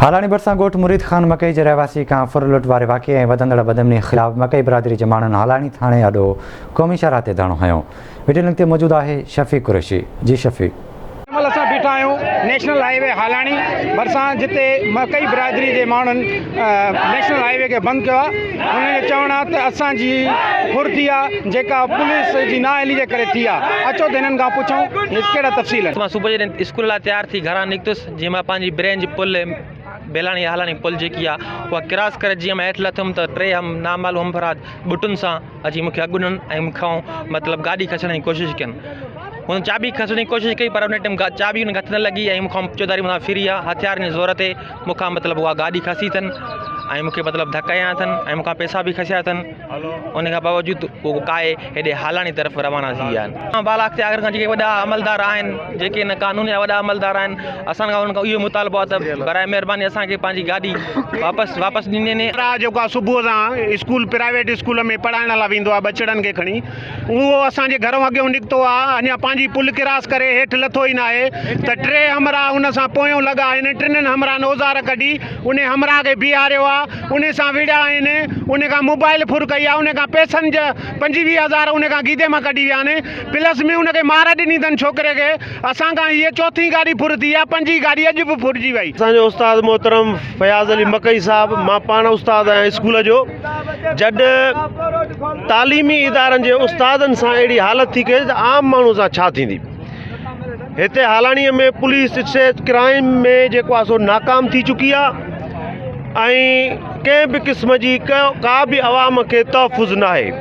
هالاڻي ڀرسان ڳوٺ مريد خان مڪئي جي رهواسي کان ڦر لٽ واري واقعي ۽ وڌندڙ بدامني خلاف مڪئي برادري جي ماڻهن هالاڻي ٿاڻي آڏو قومي شاهراهه تي ڌرڻو هنيو. وڊيو لنڪ تي موجود آهي شفيق قريشي. جي شفيق. هن مهل اسان بيٺا آهيون نيشنل هاء وي هالاڻي ڀرسان جتي مڪئي برادري جي ماڻهن نيشنل هاء وي کي بند ڪيو آهي انهن جو چوڻ آهي ته اسان جي ڦر ٿي آهي جيڪا پوليس جي نااهلي جي ڪري ٿي آهي اچو ته هنن کان پڇون ڪهڙا تفصيل آهن. مان صبح جڏهن اسڪول لاء تيار ٿي گهران نڪتس جيئن مان پنهنجي برينج پل بيلاڻي هالاڻي پل جيڪي آ اها ڪراس ڪري جيئن مان هيٺ لٿم ته ٽي هم نامعلوم افراد ٻٽن سان اچي مونکي اڳ ڏنن ۽ مون کان مطلب گاڏي کسڻ جي ڪوشش ڪين هن چاٻي کسڻ جي ڪوشش ڪئي پر ان ٽائيم چاٻي هن کي هٿ نه لڳي ۽ مون کان چوڌاري مون کان ڦري ويا هٿيارن جي زور تي مون کان مطلب اها گاڏي کسي اٿن ۽ مونکي مطلب ڌڪ هنيا اٿن ۽ مون کان پئسا به کسيا اٿن ان کان باوجود هو ڪاهي هيڏي هالاڻي طرف روانا ٿي ويا آهن. بالا اختيار کان جيڪي وڏا عملدار آهن جيڪي هن قانون جا وڏا عملدار آهن اسان کان انهن کان اهو مطالبو آهي ته برائي مهرباني اسان کي پنهنجي گاڏي واپس واپس ڏني وڃي. رات جيڪو آهي صبح سان اسڪول پرائيويٽ اسڪول ۾ پڙهائڻ لاء ويندو آهي ٻچڙن کي کڻي اهو اسان جي گهرون اڳيون نڪتو آهي اڃا پنهنجي پل ڪراس ڪري هيٺ لٿو ئي ناهي ته ٽي همراهه ان سان پويون لڳا آهن ٽنهن همراهن اوزار ڪڍي ان همراهه کي بيهاريو آهي انهي سان وڙهيا آهن، انهي کان موبائل ڦر ڪئي آهي، انهي کان پئسن جا 25 هزار انهي کان گيدي مان ڪڍي ويا آهن، پلس ۾ ان کي مار ڏني اٿن ڇوڪري کي، اسان کان هيء چوٿين گاڏي ڦر ٿي آهي، پنجين گاڏي اڄ به ڦرجي وئي. اسان جو استاد محترم فياض علي مڪئي صاحب مان پاڻ استاد آهيان اسڪول جو جڏ تعليمي ادارن جي استادن سان اهڙي حالت ٿي ڪئي ته عام ماڻهو سان ڇا ٿيندي هتي هالاڻي ۾ پوليس ڪرائم ۾ جيڪو آهي سو ناڪام ٿي چڪي آهي ۽ ڪنهن به قسم جي ڪا به عوام کي تحفظ ناهي.